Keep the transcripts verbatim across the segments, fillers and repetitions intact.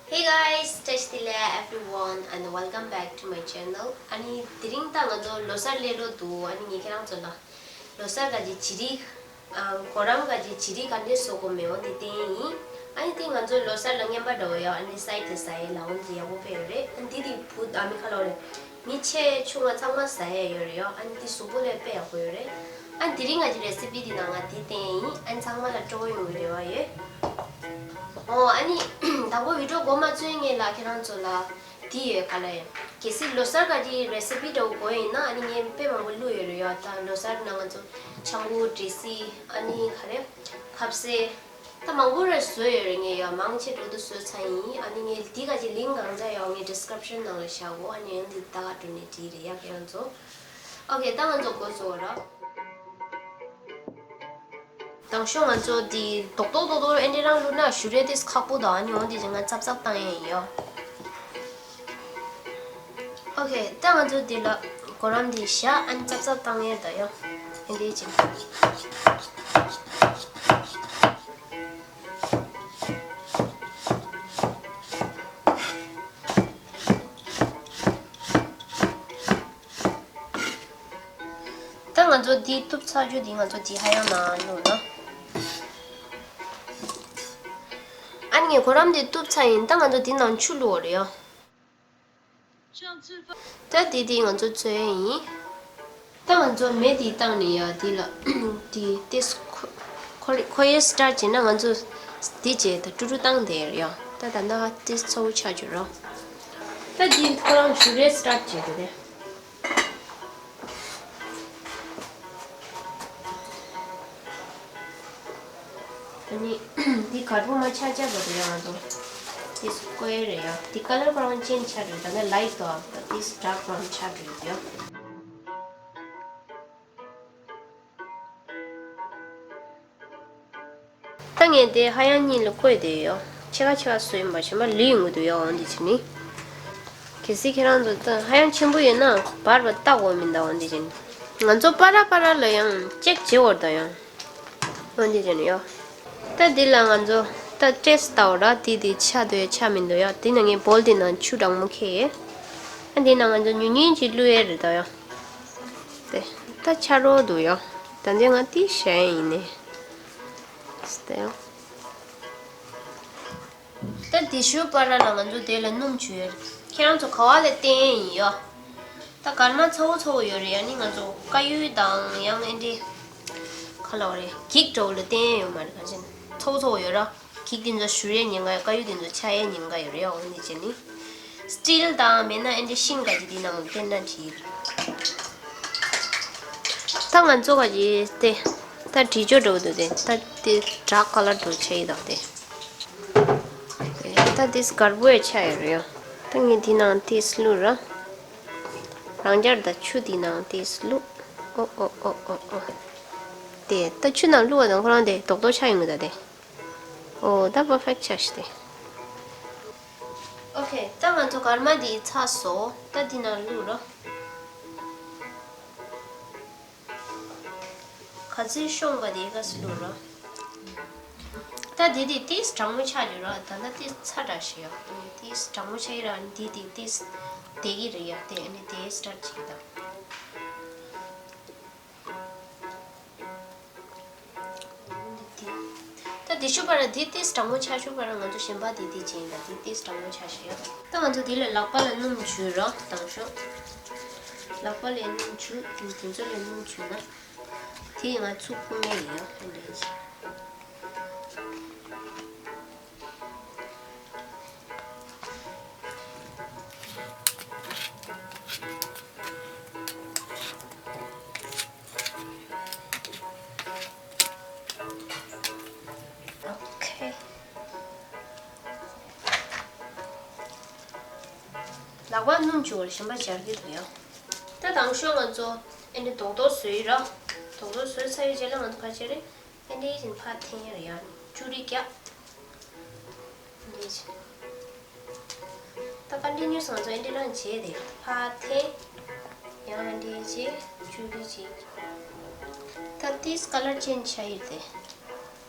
Hey guys, བཀྲ་ཤིས་བདེ་ལེགས། Everyone, and welcome back to my channel. ཨ་ནི་དེ་རིང་ད་ང་ཚོ་ལོ་གསར་སླེབས་འགྲོ་འདུག་ཨ་ནི་ངས་ཁྱེད་རང་ཚོ་ལ་ལོ་གསར་ག་ཅིག་བྱི་རིལ་ཨམ། གོ་རམས་ག་ཅིག་བྱི་རིལ་ག་འདྲས་བཟོ་དགོས་མེད་འོ་འདི་བསྟན་ཡིན། ཨ་ནི་དེ་ང་ཚོ་ལོ་གསར་ལ་རྔན་པ་འདྲ་བོ་ཡོད། ཨ་ནི་སའི་ཌི་ཟ་ཡས་ལ་འོ་འདི་ཡག་པོ་དཔེ་ཡོད་རེད། ཨ་ནི་འདི་དེ་བུ་ཨ་མི་ཁ་ལོ་རེད། མི་ཆེ་ཆུང་ང་ཚང་མ་ཟ་ཡས་ཡོད་རེད་ཡོ། ཨ་ནི་འདི་གཟུགས་པོ་ལ་དཔེ་ཡག་པོ་ཡོད་རེད། ཨ་ནི་དེ་རིང་ང་ཅིག་རེ་སི་པི་འདི་ནང་ང་འདི་བསྟན་ཡིན། ཨ་ནི་ཚང་མ་ལ་སྤྲོ་པོ་ཡོང་གི་རེ་བ་ཡོད། ཨོ་ཨ་ནི་དང་པོ་བི་ཌི་ཡོ་འགོ་མ་བཙུགས་སྔོན་ལ་ཁྱེད་རང་ཚོ་ལ་འདི་ཡོད་ག་ལ་ཡོད། གལ་སྲིད་ལོ་གསར་ག་ཅིག་རེ་སི་པི་འདྲ་བོ་དགོས་ཡིན་ན་ཨ་ནི་ངས་དཔེ་མང་པོ་བླུགས་ཡོད་རེད་ཡོ། ད་ལོ་གསར་ནང་ང་ཚོ་ཆང་བུ་འབྲས་སིལ་ཨ་ནི་ག་རེ་ཁ་ཟས། ད་མང་པོ་རེ་བཟོས་ཡོད་རེད། ངས་ཡོ་མང་ཆེ་འགྲོ་དུ་བཟོས་ཚར་ཡིན། ཨ་ནི་ངས་འདི་ག་ཅིག་ལིང་ཀི་གང་འདྲ་ཡོད་ངས་ཌི་སི་ཀི་རིབ་ཤན་ནང་ལ་བཞག་གོ་ཨ་ནི་ཡང་འདི་ད་ག་འགྲོ་ནས་བྲིས་རེད་ཡ་ཁྱེད་རང་ཚོ། ཨོ་ཁེ་ད་ང་ཚོ་འགོ་བཟོ་ར། དང་ཤོག་ང་ཚོ་འདི་རྡོག་རྡོག་རྡོག་རྡོག་ཨེ་འདྲ་རང་བླུགས་ན་ཞུ་རེ་དེ་ཁག་པོ་དང་ཨ་ནི་འོ་འདི་ཅིག་ང་ཙབ་ཙབ་བཏང་ཡས་ཡིན་ཡོ། ཨོ་ཁེ་ད་ང་ཚོ་འདི་ལ་གོ་རམས་འདི་བཞག་ཨ་ནི་ཙབ་ཙབ་བཏང་ཡས་ད་ཡོ། ཨེ་འདྲ་ཅིག་ད་ང་ཚོ་འདི་གཏུབ་ཚར་རྒྱུ་འདི་ང་ཚོ་འདི་ཧ་ཡང་ནང་བླུགས་ན། ཨ་ནི་ངས་གོ་རམས་འདི་གཏུབ་ཚར་ཡིན། ད་ང་ཚོ་འདི་ནང་ཆུ་བླུགས་པ་རེད་ཡ། ད་འདི་འདི་ང་ཚོ་བཙོས་ཡིན། ད་ང་ཚོ་མེ་འདི་བཏང་ནས་ཡ་འདི་ལ་འདི་ཏིས་ཁོ་ཁོ་ཁོ་ཡེ་སི་ཊར་བྱས་ན་ང་ཚོ་འདི་བྱས་ད་ཀྲུ་ཀྲུ་བཏང་དེ་ཡ། ད་ད་ད་ཏིས་ཚ་བོ་ཆགས་བཅུག་རོགས། ད་འདི་ཁོ་རང་ཞུ་རེ་སི་ཊར་བྱས་འདུག་དེ། ཨ་ནི་འདི་དཀར་པོ་མ་ཆགས་ཆགས་པ་དེ་ཡང་ང་ཚོ་འདི་སི་ཀོ་ཡེར་རེད་ཡ། འདི་ཀ་ལར་ཁོ་རང་ཅེན་ཇི་ཆགས་འགྲོ། ད་ནི་ལའིཊ་དོ་ཨ་འདི་སི་ཌརྐ་བྷ་རའུན་ཆགས་འགྲོ་ཡོད་ཡ། ད་ངས་དེ་ཧ་ཡང་གཉིས་ལ་བཀོད་དེ་ཡོད། ཕྱེད་ཀ་ཕྱེད་ཀ་བཟོས་ཡིན་པ་གཞན་པ་ལུས་ཡོང་གི་འདུག་ཡོད་འོང་འདི་བྱས་ནི། གལ་སྲིད་ཁྱེད་རང་ཚོ་ད་ཧ་ཡང་ཆེན་པོ་ཡོད་ན་བར་བར་བཏགས་དགོས་མིན་ད་འོང་འདི་བྱས་ནི། ང་ཚོ་པ་ར་པ་ར་ལ་ཡང་ཅེག་བྱེད་འོར་ད་ཡང་འོང་འདི་བྱས་ནི་ཡོད། ད་འདི་ལ་ང་ཚོ་ད་ཊེ་སི་ཊི་ལྟ་འོ་ར་འདི་འདི་ཆགས་འདུག་ཡ་ཆགས་མི་འདུག་ཡ། འདི་ན་ངས་བོལ་འདི་ནང་ཆུ་གྲང་མོ་ཁྱེར་ཡས། ཨ་འདི་ན་ང་ཚོ་ཉུང་ཉུང་ཅིག་བླུགས་ཡས་རེད་ད་ཡ། དེ་ད་ཆ་རོགས་འདུག་ཡ། ད་འདི་ང་འདི་བཞག་ཡས་ཡིན་ནས། ད་དེ་ཞུ་པ་ར་ལ་ང་ཚོ་དེ་ལ་སྣུམ་བྱུག་ཡོད། ཁྱེད་རང་ཚོ་ག་བ་ལ་བསྟན་ཡིན་ཡོ། ད་སྐར་མ་ཚ་བོ་ཚ་བོ་ཡོད་རེད། ཡང་ནི་ང་ཚོ་དཀར་ཡོལ་དང་ཡང་ཨེ་འདྲེ་ག་ལ་བ་རེད་འགྱིག་འདྲ་བོ་ལ་བསྟན་ཡོད་མ་རེད། གང་ཅི་ཚ་བོ་ཚ་བོ་ཡོད་ར། འགྱིག་དེ་ཚོ་བཞུར་ཡས་ཉེན་ཁ་ཡོད། དཀར་ཡོལ་དེ་ཚོ་ཆག་ཡས་ཉེན་ཁ་ཡོད་རེད། འོ་ནི་བྱས་ནི། སི་ཊིལ་དང་མེད་ན་ཨེ་འདྲེ་ཤིང་ག་ཅི་དེ་ནང་བསྟན་ན་འགྲིག་ད་ང་ཚོ་ག་ཅི་དེ་ད་དྲི་ཆོ་འགྲོ་གི་འདུག་དེ་ད་དེ་དྲག་ཁ་ལར་འགྲོ་ཆ་ཡི་དང་དེ། དེ་ད་དེ་དཀར་པོ་ཡ་ཆ་ཡོད་རེད་ཡ། ད་ངས་དེ་ནང་དེ་བླུགས་ར། རང་རྒྱལ་ད་ཆུ་དེ་ནང་དེ་བླུགས། ཨོ་ཨོ་ཨོ་ཨོ་ཨོ། དེ་ད་ཆུ་ནང་བླུགས་པ་དང་ཁོ་རང་དེ་རྡོག་རྡོག་ཆ་ཡོང་གི་ད་དེ། ཨོ་ད་པར་ཕེག་ཆ་ཤི་དེ། ཨོ་ཁེ་ད་ང་ཚོ་སྐར་མ་དེ་ཚ་སོ། ད་དེ་ནང་བླུགས་ར། ག་ཚོད་ཤོང་བ་དེ་ག་སུ་བླུགས་ར། ད་དེ་དེ་ཏིས་གྲང་མོ་ཆགས་ཡོད་ར། ད་ད་ཏིས་ཚ་དྲགས་ཤི་ཡ། ཏིས་གྲང་མོ་ཆགས་ཡོད་ར། དེ་དེ་ཏིས་བདེ་གི་རེད་ཡ། དེ་ཨ་ནི་དེ་སི་ཊར་བྱེད་ཀྱི་དང་། ད་དེ་ཞུ་བ་ར་དེ་ཏིས་གྲང་མོ་ཆགས་ཞུ་བ་ར་ང་ཚོ་གཞན་པ་དེ་དེ་བྱེད་ཡིན་ད། དེ་ཏིས་གྲང་མོ་ཆགས་ཤི་ཡ། ད་ང་ཚོ་དེ་ལ་ལག་པ་ལ་སྣུམ་བྱུག་ར་དང་ཤོག་ལག་པ་ལ་སྣུམ་བྱུག་དེ་ཚོ་ལ་སྣུམ་བྱུག་ན། དེ་ང་ཚུགས་ཁུག་མེད་ཡིན་ཡང་ཧན་རེད། ཨོ་ཁེ། ལག་པ་སྣུམ་བྱུག་པར་གཞན་པ་སྦྱར་གྱི་འདུག་ཡང་། ད་དང་ཤོག་ང་ཚོ་ཨེ་འདྲ་རྡོག་རྡོག་བཟོས་ཡིན་ར། རྡོག་རྡོག་བཟོས་ཚར་བའི་རྗེས་ལ་ང་ཚོ་ག་བྱེད་རེད། ཨེ་འདྲའི་བཞིན་ཕར་འཐེན་ཡར་ཡང་ཅུ་རི་རྒྱག་ཨེ་འདྲའི་བཞིན། ད་ཀོན་ཊི་ནིའུ་སི་ང་ཚོ་ཨེ་འདྲའི་རང་བྱས་ཏེ་ཕར་འཐེན། ཡང་ཨེ་འདྲའི་བྱས་ཅུ་རི་བྱས། ད་ཏིས་ཀ་ལར་ཅེན་ཇི་བྱ་ཡིན་ཏེ།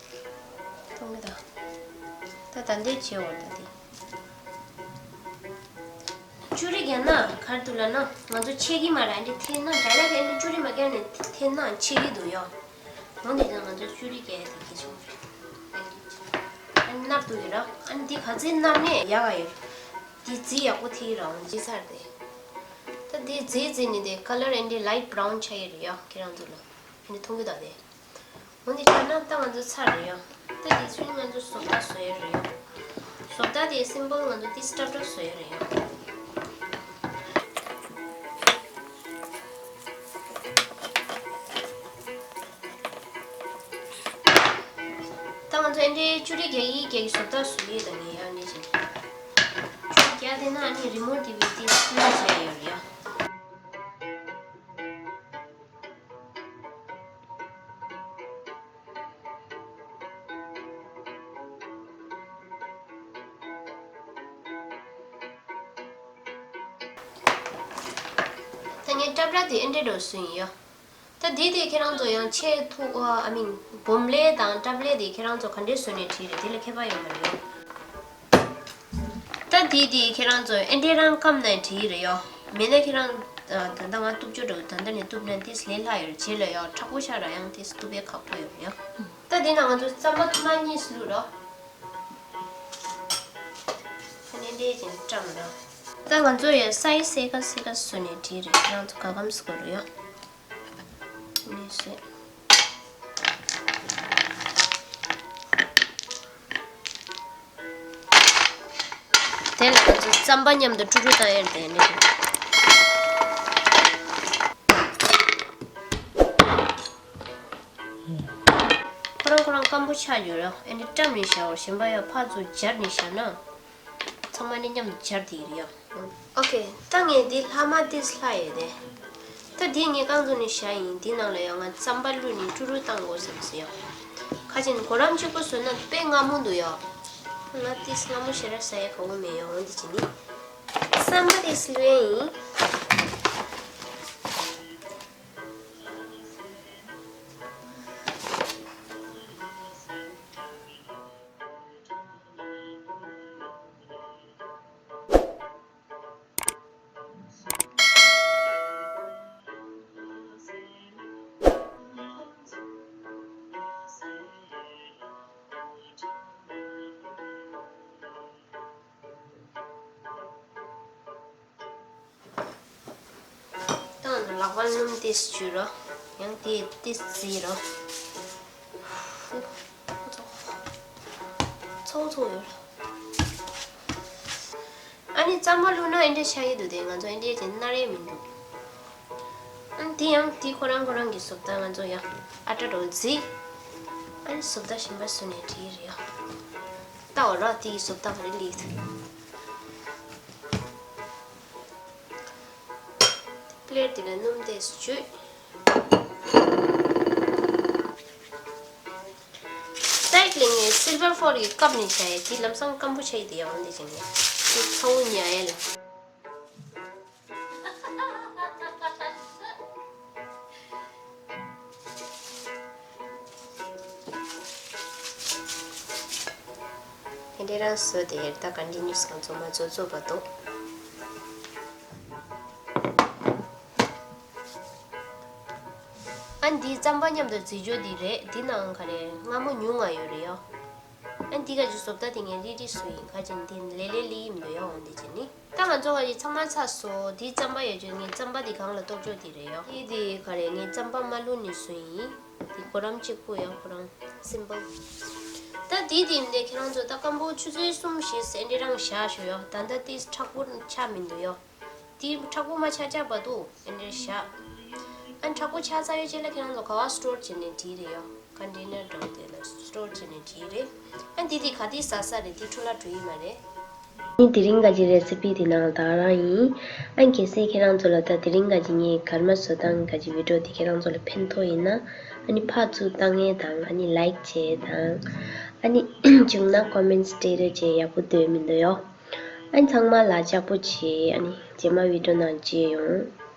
མཐོང་གི་ད། ད་ད་འདི་བྱེད་འོ་ད་འདི། ཅུ་རི་རྒྱག་ན་ག་རེ་འདུག་ལབ་ན། ང་ཚོ་ཆད་ཀྱི་མ་རེད། ཨ་འདྲ་འཐེན་ན་ཌའི་རེག་ཊི་ཨ་འདྲ་ཅུ་རི་མ་རྒྱག་ནས་འཐེན་ན་ཆད་ཀྱི་འདུག་ཡ། འོ་འདི་ཙང་ང་ཚོ་ཅུ་རི་རྒྱག་ཡ་དེ་གལ་ཆེན་པོ་རེད། ཨ་ནི་ནར་འདུག་ཡོད་ར། ཨ་ནི་འདི་ག་ཚོད་ནར་ནས་ཡག་ག་ཡོད། འདི་རྫི་ཡག་པོ་ཐིག་ར། འོ་འདི་ཚར་ཏེ། ད་འདི་རྫི་རྫི་ནི་དེ་ཁ་ལར་ཨ་འདྲ་ལའིཊ་བྷ་རའུན་ཆགས་ཡོད་རེད་ཡ། ཁྱེད་རང་ཚོ་ལ་ཨ་འདྲ་མཐོང་གི་འདུག་དེ། འོ་འདི་ཆགས་ན་ད་ང་ཚོ་ཚར་རེད་ཡ། ད་འདི་ཚུན་ང་ཚོ་བཟོ་ལྟ་བཟོ་ཡ་རེད་ཡ། བཟོ་ལྟ་དེ་སིམ་པལ། ང་ཚོ་ཏིས་སྲབ་སྲབ་བཟོ་ཡ་རེད་ཡ། ད་ང་ཚོ་ཨ་འདྲའི་ཅུ་རི་རྒྱག་གི་རྒྱག་གི་བཟོ་ལྟ་བཟོ་ཡི་ད་ངས་ཡ། ཨ་འདྲ་བྱས་ནས་ཅུ་རི་རྒྱག་དེ་ན་ཨ་ནི་རི་མོཊ་དེ་བི་ཏིས་སུ་བྱས་ཡོད་རེད་ཡ། ད་ངས་སྲབ་སྲབ་དེ་ཨེ་འདྲ་འདྲ་བཟོས་ཡིན་ཡ། ད་འདི་དེ་ཁྱེད་རང་ཚོ་ཡང་ཆེས་ཐུག་ཨ་མིན་སྦོམ་ལེ་དང་སྲབ་ལེ་དེ་ཁྱེད་རང་ཚོ་ག་འདྲས་བཟོས་ནས་བྲིས་རེད། དེ་ལ་ཁྱད་པར་ཡོད་མ་རེད་ཡ། ད་འདི་དེ་ཁྱེད་རང་ཚོ་ཨེ་འདྲས་རང་སྐམ་ནས་བྲིས་རེད་ཡ། མེད་ན་ཁྱེད་རང་ད་ལྟ་ང་གཏུབ་ཆོག་འགྲོ། ད་ལྟ་ནས་གཏུབ་ན་ཏིས་ལས་སླ་ཡོད་རེད། རྗེས་ལ་ཡ་མཁྲེགས་པོ་ཆགས་ར། ཡང་ཏིས་གཏུབ་ཡ་ཁག་པོ་ཡོད་རེད་ཡ། ད་འདི་ན་ང་ཚོ་རྩམ་པ་ཐུར་མ་གཉིས་བླུགས་རོགས། ཨ་ནི་འདི་བྱས་ནས་བཀྲམ་རོགས། ད་ང་ཚོ་ཡ་སའི་ཛི་སེ་ག་སེ་ག་བཟོས་ནས་བྲིས་རེད། ཁྱེད་རང་ཚོ་ག་སྐམ་བཟོ་དགོས་རེད་ཡ། ཨ་ནི་བཟོས། དེ་ལ་ང་ཚོ་རྩམ་པ་མཉམ་དུ་དཀྲུག་དཀྲུག་བཏང་ཡ་རེད། དེ་ནས་ཁོ་རང་ཁོ་རང་སྐམ་པོ་ཆགས་ཡོད་ར། ཨ་ནི་བཀྲམ་ནས་བཞག་པ། གཞན་པ་ཡང་ཕར་ཚུར་སྦྱར་ནས་བཞག་ན་ཚང་མ་ནི་མཉམ་དུ་སྦྱར་དེ་ཡིན་ཡ། ཨོ་ཁེ། ད་ངས་འདི་ལྷག་མ་ཏིས་ལྷག་ཡོད་དེ། ད་འདི་ངས་རྐང་བཙུགས་ནས་བཞག་ཡིན། འདི་ནང་ལ་ཡང་ང་རྩམ་པ་བླུགས་ནས་དཀྲུག་དཀྲུག་བཏང་དགོས་བསམ་སོང་ཡ། ཁ་ཅིག་གོ་རམས་གཅིག་པོ་བཟོས་ན་དཔེ་མངར་མོ་འདུག་ཡ། ང་ཏིས་མངར་མོ་ཞེ་དྲག་ཟ་ཡ་དགའ་པོ་མེད་ཡ། འོ་འདི་བྱས་ནས་རྩམ་པ་ཏིས་བླུགས་ཡིན། ད་ལག་པ་སྣུམ་ཏིས་བྱུག་རོགས། ཡང་ཏིས་ཏིས་བརྫིས་རོགས། ཚོགས་ཚོགས་ཡོད་ར། ཨ་ནི་རྩམ་པ་བླུགས་ན་ཨེ་འདྲ་ཆགས་ཀྱི་འདུག་དེ། ང་ཚོ་ཨེ་འདྲ་བྱས་ནར་ཡས་མི་འདུག་ཨ་ནི་དེ་ཡང་དེ་ཁོ་རང་ཁོ་རང་གི་བཟོ་ལྟ། ང་ཚོ་ཡང་ཨ་ཏྲ་འདྲ་བོ་བརྫིས། ཨ་ནི་བཟོ་ལྟ་གཞན་པ་བཟོས་ནས་བྲིས་རེད་ཡ། ལྟ་འོ་ར། དེ་ཡི་བཟོ་ལྟ་ག་རེ་ལེགས་འདུག་པླེཊ་འདི་ལ་སྣུམ་ཏོག་ཙམ་བྱུགས། སའིཌ་ལ་ངས་སིལ་ཝར་ཕོའེལ་གྱིས་བཀབ་ནས་བཞག་ཡ། དེ་ལམ་སང་སྐམ་པོ་ཆགས་ཀྱི་འདུག་ཡ། འོ་འདི་བྱས་ནས་དེ་ཚ་བོ་ཉར་ཡ་ལ། དེ་འདྲ་རང་བཟོས་ཏེ་ད་ཀོན་ཊི་ནིའུ་སི་ང་ཚོ་མ་བཟོ་བཟོ་བ་དོ། ཨ་འདི་རྩམ་པ་མཉམ་དུ་བརྫིས་ཆོག་འདི་རེད། འདི་ནང་ག་རེ་མངར་མོ་ཉུང་ང་ཡོད་རེད་ཡ། ཨ་འདི་ག་ཅིག་བཟོ་ལྟ་དེ་ངས་རིལ་རིལ་བཟོས་ཡིན། ཁ་ཅིག་འདི་ལེ་ལེ་ལི་ཡིན་འདུག་ཡ། འོ་འདི་བྱས་ནི། ད་ང་ཚོ་ག་ཅིག་ཚང་མ་ཚར་སོང་། འདི་རྩམ་པ་ཡོད་ཅོག་ངས་རྩམ་པ་འདི་སྒང་ལ་གཏོར་ཆོག་འདི་རེད་ཡ། འདི་འདི་ག་རེ་ངས་རྩམ་པ་མ་བླུགས་ནས་བཟོས་ཡིན། འདི་གོ་རམས་གཅིག་པོ་ཡ། ཁོ་རང་སིམ་པལ། ད་འདི་འདི་འདི་ཁྱེད་རང་ཚོ་ད་སྐམ་པོ་ཆུ་ཚོད་གསུམ་བཞི་ཟེར་འདི་རང་བཞག་ཞོག་ཡ། ད་ལྟ་འདི་མཁྲེགས་པོ་ཆགས་མི་འདུག་ཡ། དེ་མཁྲེགས་པོ་མ་ཆགས་ཆགས་བར་དུ་ཨེ་འདྲ་བཞག་ཨ་མཁྲེགས་པོ་ཆགས་ཚར་བའི་རྗེས་ལ་ཁྱེད་རང་ཚོ་ག་པར་སི་ཊོར་བྱས་ནས་བྲིས་རེད་ཡ། ཀོན་ཊེ་ནར་འདྲ་བོ་དེ་ལ་སི་ཊོར་བྱས་ནས་བྲིས་རེད། ཨ་འདི་དེ་ག་དུས་ཟ་ས་རེད། དེ་འཕྲོ་བརླག་འགྲོ་ཡི་མ་རེད། ཨ་ནི་དེ་རིང་ག་ཅིག་རེ་སི་པི་དེ་ནང་ད་རང་ཡིན། ཨ་གལ་སྲིད་ཁྱེད་རང་ཚོ་ལ་ད་དེ་རིང་ག་ཅིག་ངས་གར་མ་བཟོ་སྟངས་ག་ཅིག་བི་ཌི་ཡོ་དེ་ཁྱེད་རང་ཚོ་ལ་ཕན་ཐོགས་ཡིན་ན། ཨ་ནི་ཕར་ཚུར་བཏང་ཡས་དང་། ཨ་ནི་ལའིཀ་བྱས་དང་། ཨ་ནི་བྱུང་ན་ཀོ་མེན་ཊི་སི་བྲིས་རོགས་བྱས། ཡག་པོ་འདོད་མི་འདུག་ཡོ། ཨ་ནི་ཚང་མ་ལ་ལྕགས་པོ་བྱེད། ཨ་ནི་རྗེས་མ་བི་ཌི་ཡོ་ནང་མཇལ་ཡོང་།